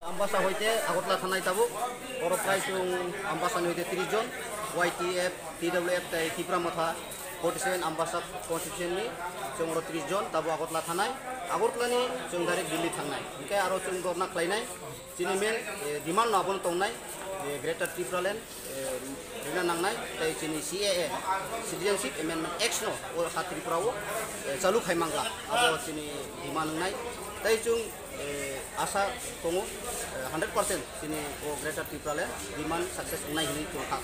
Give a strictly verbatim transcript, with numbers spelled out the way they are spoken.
Ambasa hoite Agartala thanai tabuk, oro prai chwng Ambasa ni hoite tris jon, Y T F, T W F tei Tipra Motha forty seven Ambasa constituency ni chwng oro tris jon tabuk Agartala thanai, Agartala ni chwng direct Delhi thangnai, hwnkhe aro chwng dorna khlainai, chini main, eh, demand no abono tongnai, eh, Greater Tipraland, eh, rina nangnai, tei chini C A A, Citizenship Amendment Act no o ha Tripura o, eh, chalu khai mangla, abo chini demand wngnai, tei chwng eh, asa tongo, eh, hundred percent chini o Greater Tipraland demand success wngnai hinwi chwng kha.